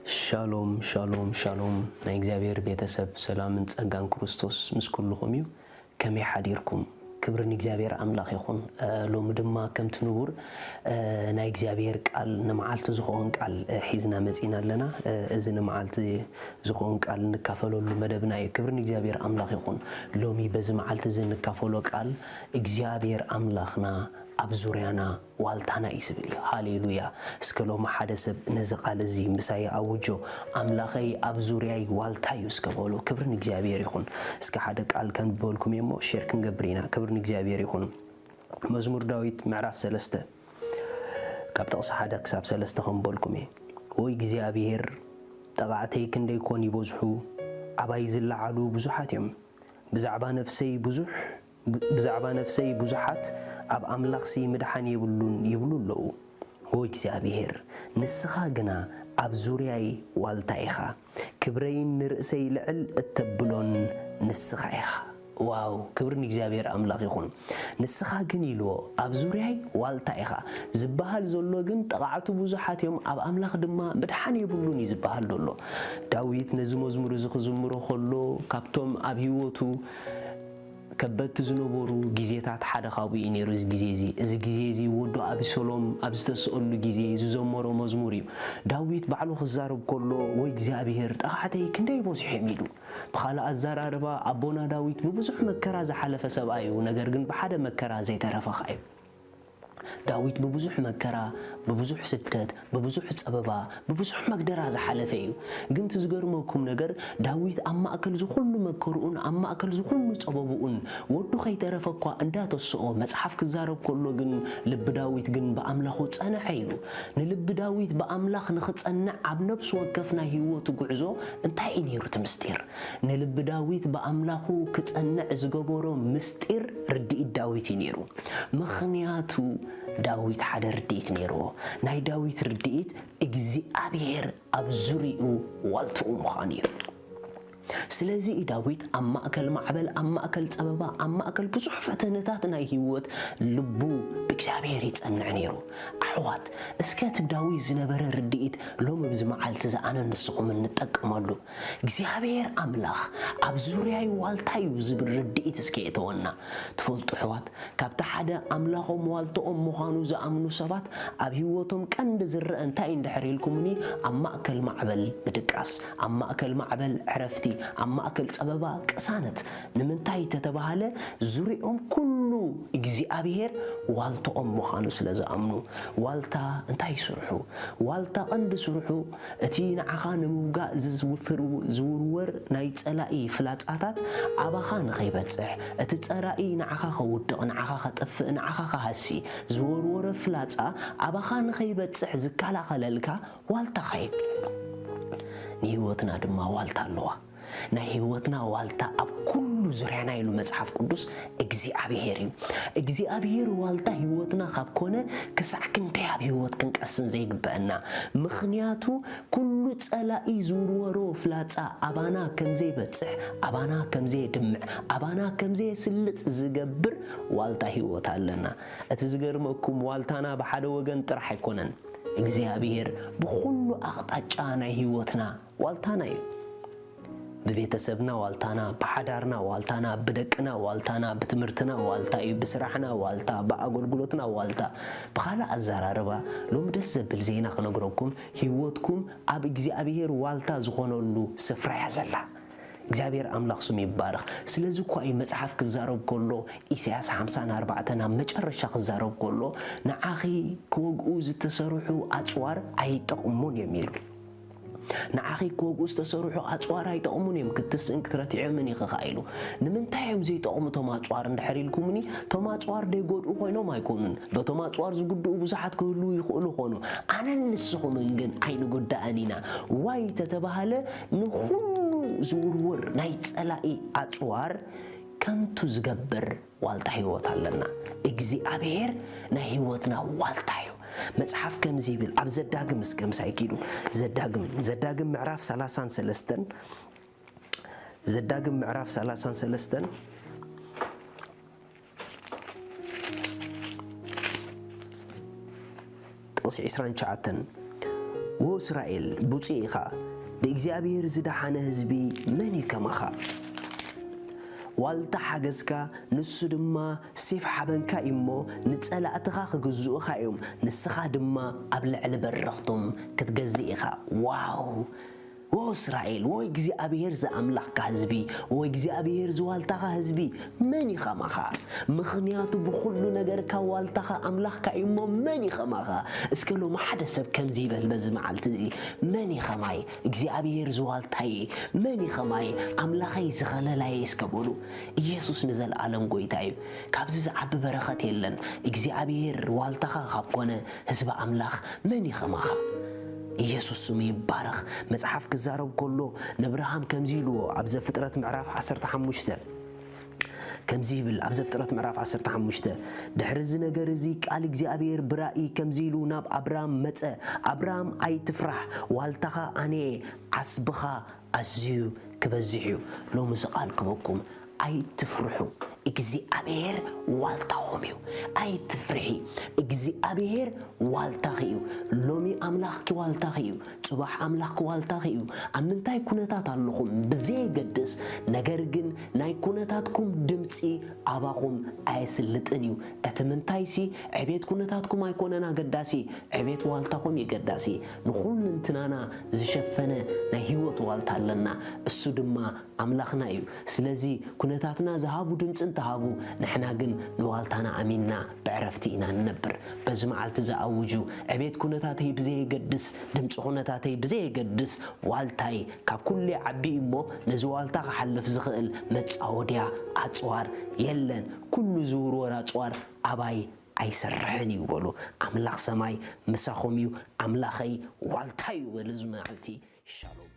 ሻሎም ሻሎም ሻሎም፣ ናይ እግዚኣብሔር ቤተሰብ፣ ሰላምን ጸጋን ክርስቶስ ምስ ኩልኹም እዩ። ከመይ ሓዲርኩም? ክብሪ ንእግዚኣብሔር ኣምላኽ ይኹን። እ፣ ሎሚ ድማ ከምቲ ንቡር፣ እ፣ ናይ እግዚኣብሔር ቃል፣ ንመዓልቲ ዝኸውን ቃል፣ እ፣ ሒዝና መጺና ኣለና። እ፣ እዚ ንመዓልቲ ዝኸውን ቃል እንካፈለሉ መደብና እዩ። ክብሪ ንእግዚኣብሔር ኣምላኽ ይኹን። ሎሚ በዚ መዓልቲ እዚ እንካፈሎ ቃል፣ እግዚኣብሔር ኣምላኽና ኣብ ዙርያና ዋልታና እዩ ዝብል እዩ። ሃሌሉያ። እስከ ሎሚ ሓደ ሰብ ነዚ ቃል እዚ ምሳይ ኣውጆ፣ ኣምላኸይ ኣብ ዙርያይ ዋልታ እዩ እስከ በሉ። ክብሪ ንእግዚኣብሔር ይኹን። እስከ ሓደ ቃል ከንብበልኩም እየ እሞ ሼር ክንገብር ኢና። ክብሪ ንእግዚኣብሔር ይኹን። መዝሙር ዳዊት ምዕራፍ ሰለስተ፣ ካብ ጥቕሲ ሓደ ክሳብ ሰለስተ ከንብበልኩም እየ። ወይ እግዚኣብሔር፣ ጠቓዕተይ ክንደይ ኮን ይበዝሑ፣ ኣባይ ዝለዓሉ ብዙሓት እዮም። ብዛዕባ ነፍሰይ ብዙሕ፣ ብዛዕባ ነፍሰይ ብዙሓት፣ ኣብ ኣምላኽሲ ምድሓን የብሉን ይብሉ ኣለዉ። ኦ እግዚኣብሔር፣ ንስኻ ግና ኣብ ዙርያይ ዋልታ ኢኻ፣ ክብረይን ንርእሰይ ልዕል እተብሎን ንስኻ ኢኻ። ዋው፣ ክብሪ ንእግዚኣብሔር ኣምላኽ ይኹን። ንስኻ ግን ኢልዎ፣ ኣብ ዙርያይ ዋልታ ኢኻ። ዝበሃል ዘሎ ግን፣ ጠቓዕቱ ብዙሓት እዮም፣ ኣብ ኣምላኽ ድማ ምድሓን የብሉን እዩ ዝበሃል ዘሎ። ዳዊት ነዚ መዝሙር እዚ ክዝምሮ ከሎ፣ ካብቶም ኣብ ህይወቱ ከበድቲ ዝነበሩ ግዜታት ሓደ ካብኡ እዩ ነይሩ። እዚ ግዜ እዚ፣ እዚ ግዜ እዚ ወዱ ኣብሰሎም ኣብ ዝተስኣሉ ግዜ ዝዘመሮ መዝሙር እዩ። ዳዊት ባዕሉ ክዛረብ ከሎ፣ ወይ እግዚኣብሔር፣ ጠቓዕተይ ክንደይ በዚሖም ኢሉ። ብኻልእ ኣዘራርባ፣ ኣቦና ዳዊት ብብዙሕ መከራ ዝሓለፈ ሰብኣይ እዩ፣ ነገር ግን ብሓደ መከራ ዘይተረፈ ኸኣ እዩ። ዳዊት ብብዙሕ መከራ፣ ብብዙሕ ስደት፣ ብብዙሕ ጸበባ፣ ብብዙሕ መግደራ ዝሓለፈ እዩ። ግን እቲ ዝገርመኩም ነገር፣ ዳዊት ኣብ ማእከል ዝኹሉ መከርኡን ኣብ ማእከል ዝኹሉ ጸበብኡን ወዱ ከይተረፈ እኳ እንዳተስኦ መጽሓፍ ክዛረብ ከሎ ግን፣ ልቢ ዳዊት ግን ብኣምላኹ ጸንዐ ኢሉ። ንልቢ ዳዊት ብኣምላኽ ንኽጸንዕ ኣብ ነፍሲ ወከፍ ናይ ህይወቱ ጉዕዞ እንታይ እዩ ነይሩ እቲ ምስጢር? ንልቢ ዳዊት ብኣምላኹ ክጸንዕ ዝገበሮ ምስጢር ርድኢት ዳዊት እዩ ነይሩ። ምኽንያቱ ዳዊት ሓደ ርድኢት ነይርዎ። ናይ ዳዊት ርድኢት እግዚኣብሔር ኣብ ዙርያኡ ዋልትኡ ምዃኑ እዩ። ስለዚ እዩ ዳዊት ኣብ ማእከል ማዕበል፣ ኣብ ማእከል ጸበባ፣ ኣብ ማእከል ብዙሕ ፈተነታት ናይ ህይወት ልቡ ብእግዚኣብሔር ይጸንዕ ነይሩ። ኣሕዋት፣ እስከ እቲ ዳዊት ዝነበረ ርድኢት ሎሚ ኣብዚ መዓልቲ እዚ ኣነ ንስኹም እንጠቀመሉ። እግዚኣብሔር ኣምላኽ ኣብ ዙርያይ ዋልታ እዩ ዝብል ርድኢት እስከ የእተወና። ትፈልጡ ኣሕዋት፣ ካብቲ ሓደ ኣምላኾም ዋልታኦም ምዃኑ ዝኣምኑ ሰባት ኣብ ህይወቶም ቀንዲ ዝረአ እንታይ እንድሕር ኢልኩምኒ፣ ኣብ ማእከል ማዕበል ምድቃስ፣ ኣብ ማእከል ማዕበል ዕረፍቲ፣ ኣብ ማእከል ጸበባ ቅሳነት። ንምንታይ ተተባሃለ፣ ዙርያኦም ኩሉ እግዚኣብሔር ዋልታኦም ምዃኑ ስለ ዝኣምኑ። ዋልታ እንታይ ስርሑ? ዋልታ ቀንዲ ስርሑ እቲ ንዓኻ ንምውጋእ ዝዝውፍር-፣ ዝውርወር ናይ ጸላኢ ፍላጻታት ኣባኻ ንኸይበጽሕ፣ እቲ ጸላኢ ንዓኻ ከውድቕ፣ ንዓኻ ከጥፍእ፣ ንዓኻ ክሃሲ ዝወርወረ ፍላጻ ኣባኻ ንኸይበጽሕ ዝከላኸለልካ ዋልታኻ እዩ። ንህይወትና ድማ ዋልታ ኣለዋ። ናይ ህይወትና ዋልታ ኣብ ኩሉ ዙርያና ኢሉ መጽሓፍ ቅዱስ እግዚኣብሔር እዩ። እግዚኣብሔር ዋልታ ህይወትና ካብ ኮነ ክሳዕ ክንደይ ኣብ ህይወት ክንቀስን ዘይግበአና። ምኽንያቱ ኩሉ ጸላኢ ዝውርወሮ ፍላጻ ኣባና ከም ዘይበጽሕ፣ ኣባና ከም ዘየድምዕ፣ ኣባና ከም ዘየስልጥ ዝገብር ዋልታ ህይወት ኣለና። እቲ ዝገርመኩም ዋልታና ብሓደ ወገን ጥራሕ ኣይኮነን። እግዚኣብሔር ብኹሉ ኣቕጣጫ ናይ ህይወትና ዋልታና እዩ። ብቤተሰብና ዋልታና፣ ብሓዳርና ዋልታና፣ ብደቅና ዋልታና፣ ብትምህርትና ዋልታ እዩ፣ ብስራሕና ዋልታ፣ ብኣገልግሎትና ዋልታ። ብኻልእ ኣዘራርባ፣ ሎሚ ደስ ዘብል ዜና ክነግረኩም፣ ህይወትኩም ኣብ እግዚኣብሔር ዋልታ ዝኾነሉ ስፍራ እያ ዘላ። እግዚኣብሔር ኣምላኽ ስሙ ይባረኽ። ስለዚ እኳ እዩ መጽሓፍ ክዛረብ ከሎ፣ ኢሳያስ ሓምሳን ኣርባዕተን ኣብ መጨረሻ ክዛረብ ከሎ፣ "ንዓኺ ክወግኡ ዝተሰርሑ ኣጽዋር ኣይጠቕሙን እዮም" ኢሉ። ንዓኺ ክወግኡ ዝተሰርሑ ኣጽዋር ኣይጠቕሙን እዮም፣ ክትስእን ክትረትዕዮምን ኢኺ ኸኣ ኢሉ። ንምንታይ እዮም ዘይጠቕሙ እቶም ኣጽዋር እንድሕር ኢልኩምኒ፣ እቶም ኣጽዋር ዘይጎድኡ ኮይኖም ኣይኮኑን። በቶም ኣጽዋር ዝጉድኡ ብዙሓት ክህልዉ ይኽእሉ ኾኑ። ኣነን ንስኹምን ግን ኣይንጉዳእን ኢና። ዋይ ተተባሃለ፣ ንኹሉ ዝውርወር ናይ ጸላኢ ኣጽዋር ከንቱ ዝገብር ዋልታ ህይወት ኣለና። እግዚኣብሔር ናይ ህይወትና ዋልታ እዩ። መጽሓፍ ከምዚ ይብል፣ ኣብ ዘዳግም እስከ ምሳይ ኪዱ። ዘዳግም፣ ዘዳግም ምዕራፍ ሰላሳን ሰለስተን፣ ዘዳግም ምዕራፍ ሰላሳን ሰለስተን፣ ጥቕሲ ዕስራን ትሽዓተን፣ ኦ እስራኤል፣ ብፁዕ ኢኻ፣ ብእግዚኣብሔር ዝደሓነ ህዝቢ መን እዩ ከማኻ? ዋልታ ሓገዝካ፣ ንሱ ድማ ሴፍ ሓበንካ እዩ እሞ፣ ንጸላእትኻ ክግዝኡኻ እዮም፣ ንስኻ ድማ ኣብ ልዕሊ በረኽቶም ክትገዝእ ኢኻ። ዋው! ኦ እስራኤል፣ ኦ እግዚኣብሔር ዝኣምላኽካ ህዝቢ፣ ኦ እግዚኣብሔር ዝዋልታኻ ህዝቢ፣ መን እዩ ኸማኻ? ምኽንያቱ ብኹሉ ነገርካ ዋልታኻ ኣምላኽካ እዩ እሞ፣ መን እዩ ኸማኻ? እስከ ሎሚ ሓደ ሰብ ከምዚ ይበል በዚ መዓልቲ እዚ፣ መን እዩ ኸማይ እግዚኣብሔር ዝዋልታየ? መን እዩ ኸማይ ኣምላኸይ ዝኸለላየ? እስከ በሉ። ኢየሱስ ንዘለኣለም ጎይታ እዩ። ካብዚ ዝዓቢ በረኸት የለን። እግዚኣብሔር ዋልታኻ ካብ ኮነ፣ ህዝቢ ኣምላኽ መን እዩ ኸማኻ? ኢየሱስ ስሙ ይባረኽ። መጽሓፍ ክዛረብ ከሎ፣ ነብርሃም ከምዚ ኢልዎ ኣብ ዘፍጥረት ምዕራፍ ዓሰርተ ሓሙሽተ፣ ከምዚ ይብል ኣብ ዘፍጥረት ምዕራፍ ዓሰርተ ሓሙሽተ፣ ድሕሪ እዚ ነገር እዚ ቃል እግዚኣብሔር ብራእይ ከምዚ ኢሉ ናብ ኣብራም መጸ፣ ኣብራም ኣይትፍራሕ፣ ዋልታኻ ኣነ እየ፣ ዓስብኻ ኣዝዩ ክበዝሕ እዩ። ሎሚ እዚ ቃል ክበኩም፣ ኣይትፍርሑ፣ እግዚኣብሔር ዋልታኹም እዩ። ኣይትፍርሒ፣ እግዚኣብሔር ዋልታኺ እዩ። ሎሚ ኣምላኽኪ ዋልታኺ እዩ። ጽባሕ ኣምላኽኪ ዋልታኺ እዩ። ኣብ ምንታይ ኩነታት ኣለኹም ብዘየገድስ፣ ነገር ግን ናይ ኩነታትኩም ድምጺ ኣባኹም ኣየስልጥን እዩ። እቲ ምንታይሲ ዕቤት ኩነታትኩም ኣይኮነን ኣገዳሲ፣ ዕቤት ዋልታኹም እዩ ገዳሲ። ንኹልንትናና ዝሸፈነ ናይ ህይወት ዋልታ ኣለና፣ እሱ ድማ ኣምላኽና እዩ። ስለዚ ኩነታትና ዝሃቡ ድምጺ እንተሃቡ፣ ንሕና ግን ንዋልታና ኣሚንና ብዕረፍቲ ኢና ንነብር። በዚ መዓልቲ ዝኣውጁ፣ ዕቤት ኩነታተይ ብዘየገድስ፣ ድምጺ ኩነታተይ ብዘየገድስ፣ ዋልታይ ካብ ኩሉ ዓቢ እሞ፣ ነዚ ዋልታ ክሓልፍ ዝኽእል መጻወድያ ኣጽዋር የለን። ኩሉ ዝውርወር ኣጽዋር ኣባይ ኣይሰርሕን እዩ በሉ። ኣምላኽ ሰማይ ምሳኹም እዩ። ኣምላኸይ ዋልታ እዩ በሉ። እዚ መዓልቲ ሻሎም።